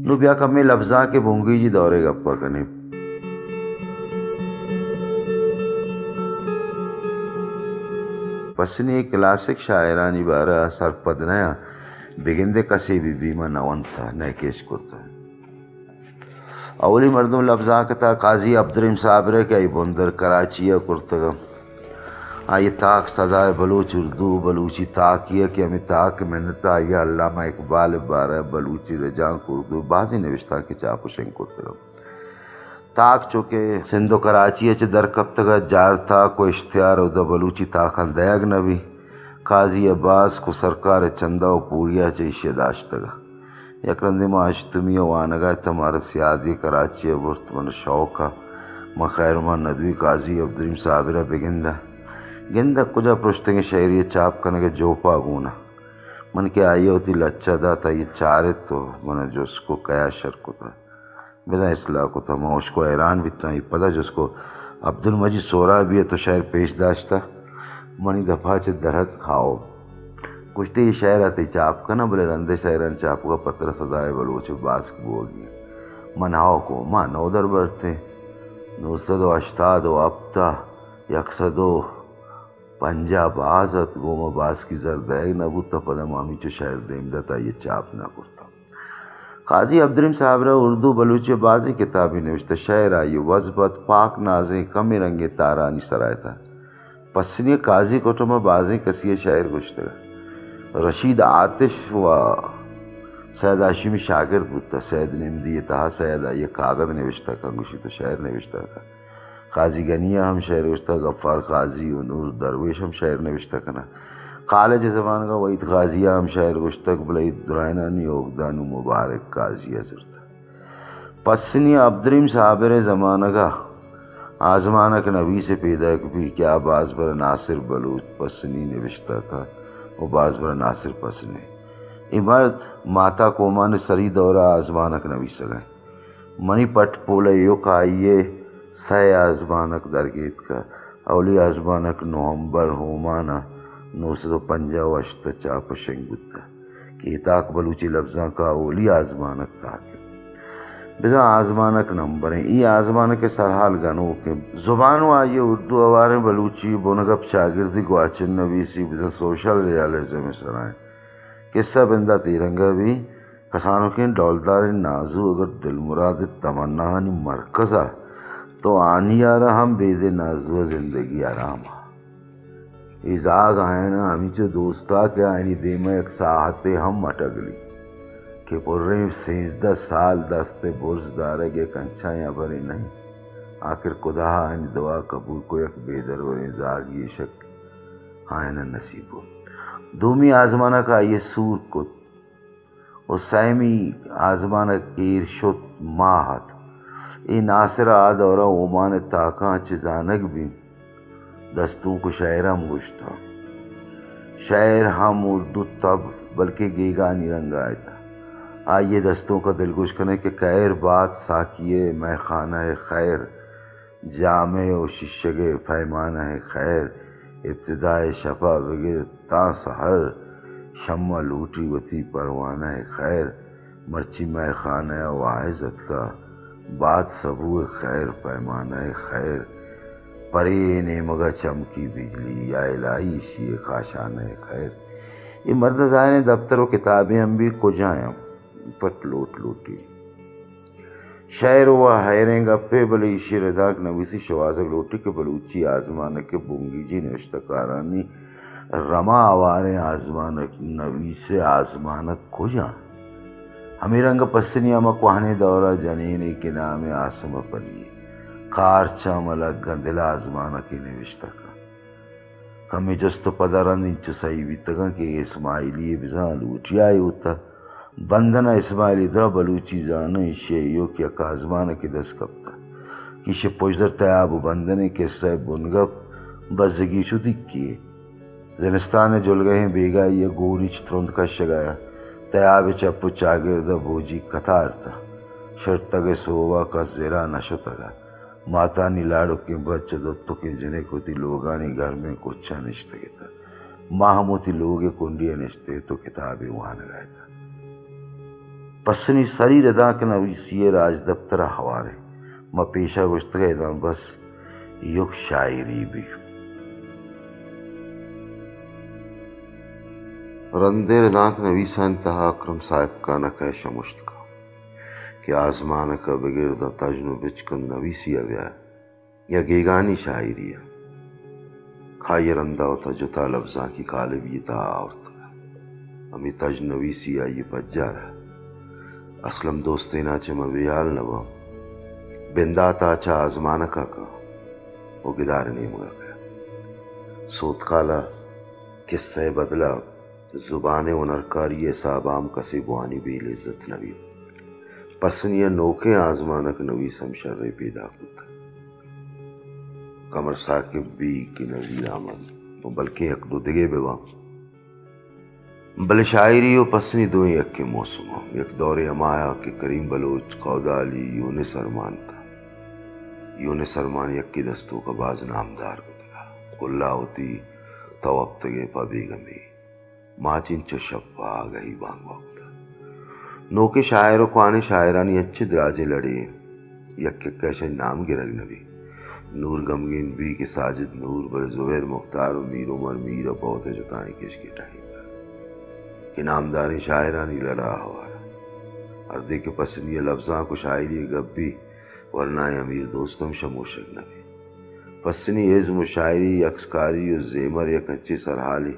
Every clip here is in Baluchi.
نوں بیا کمے لبزانک ءِ بنگیجی دور ءِ گپ ءَ کنیں۔ پسنی ءِ کلاسک شاعرانی بارہ ءَ سرپد نیاں، بگندے کسے بی بی ما نہ ونتہ، نہ کش کرتہ۔ اولی مردم لبزانک ءِ تہا قاضی عبدالرحیم صابر ءَ کہ آئی بندر کراچی ءَ کرتگ۔ آئی تاک سدائے بلوچ اردو، بلوچی تاکے ءَ کہ ہمے تاک ءِ منت ءَ آئی ءَ علامہ اقبال ءِ بارہ ءَ، بلوچی رجانک، اردو ءِ بازیں نبشتانکے چاپ ءُ شنگ کرتگ۔ تاک چو کہ سندھ ءُ کراچی ءَ چہ در کپتگ ءَ، جار تاک ءُ اشتہار اودا بلوچی تاکاں دئیگ نہ بیت۔ قاضی ءَ باسک ءُ سرکار ءِ چندہ ءُ پوڑی ءَ چہ ایشی ءَ داشتگ ءَ۔ یک رندے ما ہشتمی ءَ وانگ ءَ اتاں، مارا سیادی کراچی ءَ برت، من شوق ءَ، من خیر مان ندوی قاضی عبدالرحیم صابر ءَ بگنداں۔ گنداں کجا پرشتگیں شعرے ءِ چاپ کنگ ءِ جوپا گون ءَ۔ من کہ آئی ءَ وتی لچہ دات، آئی ءَ چارت ءُ من ءَ جست کو کیا شر کتہ؟ بزاں اصلاح کتہ۔ من ہشک ءُ حیران بیتاں۔ آئی پدا جست کو، عبدالمجید سہرابی ءَ تو شعر پیش داشتہ؟ منی دپ ءَ چہ در اتک، ہاؤ۔ گوشتی، اے شعر ءَ تئی چاپ کناں، بلے رند ءِ شعرانی چاپگ ءَ پہ ترا سدائے بلوچ ءِ باسک بوگی۔ من ہاؤ کو، ما نودربر اتیں۔ نو سد ءُ ہشتاد ءُ ہپت ءَ یک سد ءُ پنجاہ باز ات، گوں ما باسکی زر دئیگ نہ بوت، پدا ما ہمینچو شعر دیم دات، آئی ءَ چاپ نہ کرت۔ قاضی عبدالرحیم صابر ءَ اردو بلوچی ءَ بازیں کتابے نوشتہ، شعر آئی ءِ وزب ات، پاک نازیں کمیں رنگیں تارانی سرا اتاں۔ پسنی ءَ قاضی کٹم ءَ بازیں کسی ءَ شعر گوشتگ۔ رشید عاطف ءُ سید ہاشمی شاگرد بوتہ۔ سید نمدی ءِ تہا سید آئی ءَ کاگد نوشتہ کن، گوشی تو شعر نوشتہ کن۔ قاضی غنی ءَ ہم شعر گوشتگ، غفار قاضی ءُ نور درویش ہم شعر نوشتہ کناں۔ کالج ءِ زمانگ ءَ وحید قاضی ءَ ہم شعر گوشتگ، بلے اے درائینانی اوگدان نوں مبارک قاضی ءَ زرتگ۔ پسنی ءَ عبدالرحیم صابر ءِ زمانگ ءَ آزمانک نویسے پیداک بی کہ آ باز بر ءَ ناصر بلوچ پسنی نبشتہ کنت ءُ باز بر ءَ ناصر پسنی۔ اے مرد ماتا کومان ءِ سری دور ءَ آزمانک نویسگ ءَ انت۔ منی پٹ پول ءَ ایوک آئی ءِ سئے آزمانک درگیتک۔ اولی آزمانک نومبر ہومان ءَ نو سد ءُ پنجاہ ءُ ہشت ءَ چاپ ءُ شنگ بوتگ کہ اے تاک بلوچی لبزانک ءِ اولی آزمانک تاک انت۔ بزاں آزمانک نمبر انت۔ اے آزمانک ءِ سرحال گنوک انت۔ زبان ءُ آئی ءِ اردو ہواریں بلوچی بنگپ چاگردی گواچن نویسی بزاں سوشل ریالزم ءِ سرا انت۔ کسہ بندات اے رنگ ءَ بی، کسانکیں ڈولداریں نازو اگر دلمراد ءِ تمناہانی مرکز ءَ، تو آنی ءَ را ہم بید ءِ نازو ءَ زندگی حرام ءَ۔ اے زاگ آیان ءَ ہمینچو دوست ءَ کہ آیانی دیم ءَ یک ساہتے ہم مہ ٹگلی کہ پریں سیزدہ سال دست ءِ برز دارگ یک انچائیں ہبرے نہ انت۔ آخر خدا ءَ آیانی دعا قبول کو، یک بے دروریں زاگی شک آیان ءَ نصیب بوت۔ دومی آزمانک آئی ءَ سور کت۔ ءُ سیمی آزمانک ایر شت ماہ ات۔ اے ناصر ءَ آ دور ءَ اومان ءِ تاکاں چہ زانگ بیت۔ دستونک ءُ شئیر ہم گوشتاں۔ شئیر ہم اردو تب بلکیں گیگانی رنگ ءَ اتاں۔ آئی ءِ دستونک ءَ دلگوش کنئے کہ خیر بات ساقی ءِ مئے خانہ ءِ خیر۔ جامے ءُ شیشگ ءِ پیمانہ ءِ خیر، ابتدائے شپ ءَ بگر تاں سحر، شمع لوٹی وتی پروانہ ءِ خیر، مرچی مئے خانہ ءَ واعظ اتکا، بات صبو ءِ خیر، پیمانہ ءِ خیر، پرے اے نیمگ ءَ چمکی بجلی، یا الہی ایشی ءِ کاشانہ ءِ خیر۔ اے مرد ءَ ظاہر انت دپتر ءُ کتابے ہم بی، کجا انت؟ پٹ لوٹ لوٹی۔ شئیر ءُ حیریں گپے، بلے ایشی ءِ ردانک نویسی شوہازگ لوٹی کہ بلوچی آزمانک ءِ بنگیجی نبشتہ کارانی رما ہواریں آزمانک نویس ءِ آزمانک کجا انت؟ ہمے رنگ ءَ پسنی ءَ ہما کوہنیں دور ءَ جنینے کہ نام ءَ آسم ءَ پلی، کارچاں ملگ گندل ءَ آزمانکے نبشتہ کنت۔ کمے جست ءُ پد ءَ رند انچو سہی بیتگاں کہ اسماعیلی ءَ بزاں لوٹی آئی اوتہ۔ بندن ءَ اسماعیلی درا بلوچی زاناں ایشی ءَ ایوک یک آزمانکے دست کپتہ کہ ایشی ءِ پژدر تیاب ءُ بندن ءِ کسہ ءِ بنگپ بزگی شدیکی ءِ۔ زمستان ءِ جلگہیں بیگاہی ءَ گوریچ ترند کشگ ءَ ات۔ تیاب ءِ چپ ءُ چاگرد ءَ بوجی کتارتہ۔ شرتگ ءِ سوب ءَ کس زر ءَ نہ شتگ ات۔ ماتانی لاڑکیں بچ ءُ دوتکیں جنک وتی لوگانی گرمیں کچاں نشتگ اتنت۔ ما ہم وتی لوگ ءِ کنڈی ءَ نشتہ ات ءُ کتابے وانگ ءَ اتاں۔ پسنی سری رداں کہ نویسی ءِ راجدپتر ءَ ہوار انت۔ ما پیش ءَ گوشتگ ات، اداں بس یک شاعری بی۔ رندیں ردانک نویسانی تہا اکرم صاحب کانک ءَ شمشت کن کہ آزمانک ءَ بگر داں تژن ءُ بچکند نویسی ءَ بیا یا گیگانی شاعری ءَ۔ آئی ءَ رندا وتا جتا لبزانکی کالبی ءِ تہا آورتگ۔ ہمے تژن نویسی آئی ءِ پجار ءَ۔ اسلم دوستین ءَ چہ من بے ہیال نہ باں۔ بندات ءَ چہ آزمانک ءَ کاں ءُ گدار ءِ نیمگ ءَ کاں۔ سوتکال ءَ کسہ ءِ بدل ءَ زبان ءِ ہنرکاری ءِ حساب ءَ ہم کسے بوانی بے لذت نہ بیت۔ پسنی ءَ نوکیں آزمانک نویس ہم شرے پیداک بوتگ۔ قمر ثاقب بی کہ نذیر احمد ءُ بلکیں یک دو دگے بہ باں۔ بلے شاعری ءُ پسنی دوئیں یکیں موسم ءَ۔ یک دورے ہما ءَ کہ کریم بلوچ، کودالی، یونس ارمان اتاں۔ یونس ارمان یکے دستوک ءَ باز نامدار بوتگ ءَ۔ کل ءَ وتی تو ہپتگ ءِ پہ بیگمی۔ ماچ انچو شپ ءَ آگہی بانگ وپت۔ نوکیں شاعر ءُ کوانیں شاعرانی انچیں دراجیں لڑے، یک یک ءَ اشانی نام گرگ نہ بیت۔ نور گمگین بی کہ ساجد نور، بلے زبیر مختار ءُ میر عمر میر ءَ پہ وت ءَ جتائیں کشک ءَ ٹہینتگ کہ نامداریں شاعرانی لڑ ءَ ہوار۔ ہردے کہ پسنی ءِ لبزانک ءُ شاعری ءِ گپ بیت، ورنائیں امیر دوست ہم شموشگ نہ بیت۔ پسنی ازم ءُ شاعری، عکسکاری ءُ زیمر یک انچیں سرحالے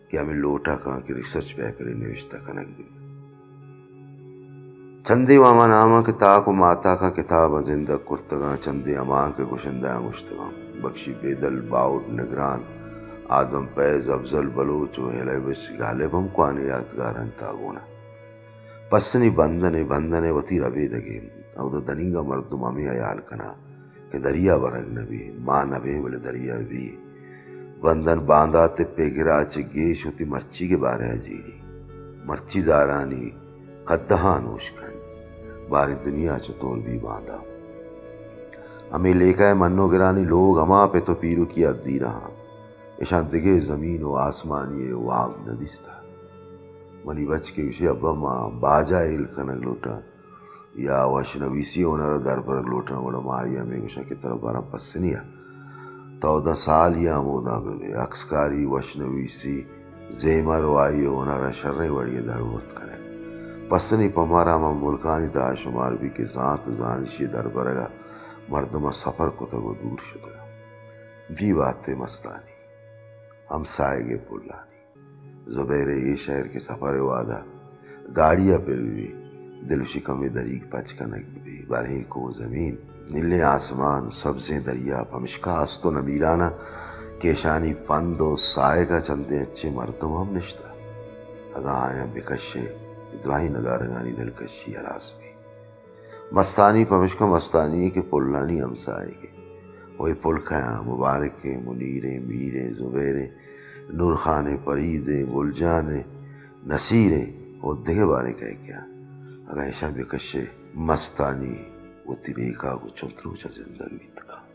کہ ہمے لوٹ ءَ کاں کہ ریسرچ پیپرے نوشتہ کنگ بیت۔ چندے وَ ہما ناماں کہ تاک ءُ ماتاکاں کتاباں زندگ کرتگاں، چندے ہماں کہ گشندہاں گوشتگاں، بخشی بیدل، باہوٹ نگران، آدم فیض، افضل بلوچ ءُ ہلیبش غالب ہم کوانیں یاتگارانی تہا گون اَنت۔ پسنی بندن ءَ، بندن ءَ وتی ربیدگے۔ اودا دنیگا مردم ہمے ہیال کناں کہ دریا برگ نہ بی، ما نہ بیں بلے دریا بی۔ بندن باندات ءِ پگر ءَ چہ گیش وتی مرچیگ ءِ بارہ ءَ جیڑی۔ مرچی زارانی کدہاں نوش کن۔ باریں دنیا چتور بی باندا۔ ہمے لیکہ ءِ منوگرانی لوگ ہما پت ءُ پیرکی ءَ دیراں۔ اشاں دگہ زمین ءُ آسمانی ءِ واب نہ دیستہ۔ منی بچکے گوشی، ابا، ما باجا ہیل کنگ لوٹاں یا وش نویسی ہنر ءَ دربرگ لوٹاں، گڑا ما آئی ءَ ہمے گوشاں کہ ترا براں پسنی ءَ، تو داں سالے ءَ ہمودا بہ بئے، عکسکاری، وش نویسی، زیمر ءُ آئی ءِ ہنر ءَ شریں وڑے ءَ دربرت کن ئے۔ پسنی پہ مارا ہما ملکانی تہا شمار بی کہ زانت ءُ زانشی ءِ دربرگ ءَ مردم ءَ سفر کتگ ءُ دور شتگ۔ بی بات ءِ مستانی، ہمساہگ ءِ پلانی۔ زبیر ءِ اے شئیر کہ سپر ءِ وہد ءَ گاڑی ءَ پر بہ بی، دل ءُ شکم ءِ دریگ پچ کنگ بہ بی۔ برہیں کوہ زمین، نیلیں آسمان، سبزیں دریا، پمشکا است ءُ نمیراناں کہ اشانی پند ءُ ساہگ ءَ چندیں انچیں مردم ہم نشتہ۔ اگاں آیاں بہ کش ئے، دراہیں ندارگانی دلکشی ہلاس بی۔ مستانی پمشکا مستانی کہ پلانی ہمساہگ ئے۔ ءُ اے پل کئے آں؟ مبارک ئے، منیر ئے، میر ئے، زبیر ئے، نورخان ئے، پرید ئے، گل جان ئے، نصیر ئے ءُ دگہ باریں کئے کئے آں؟ اگاں ایشاں بہ کش ئے، مستانی وتی ریکا گوں چنت روچ ءَ زندگ بیت کن۔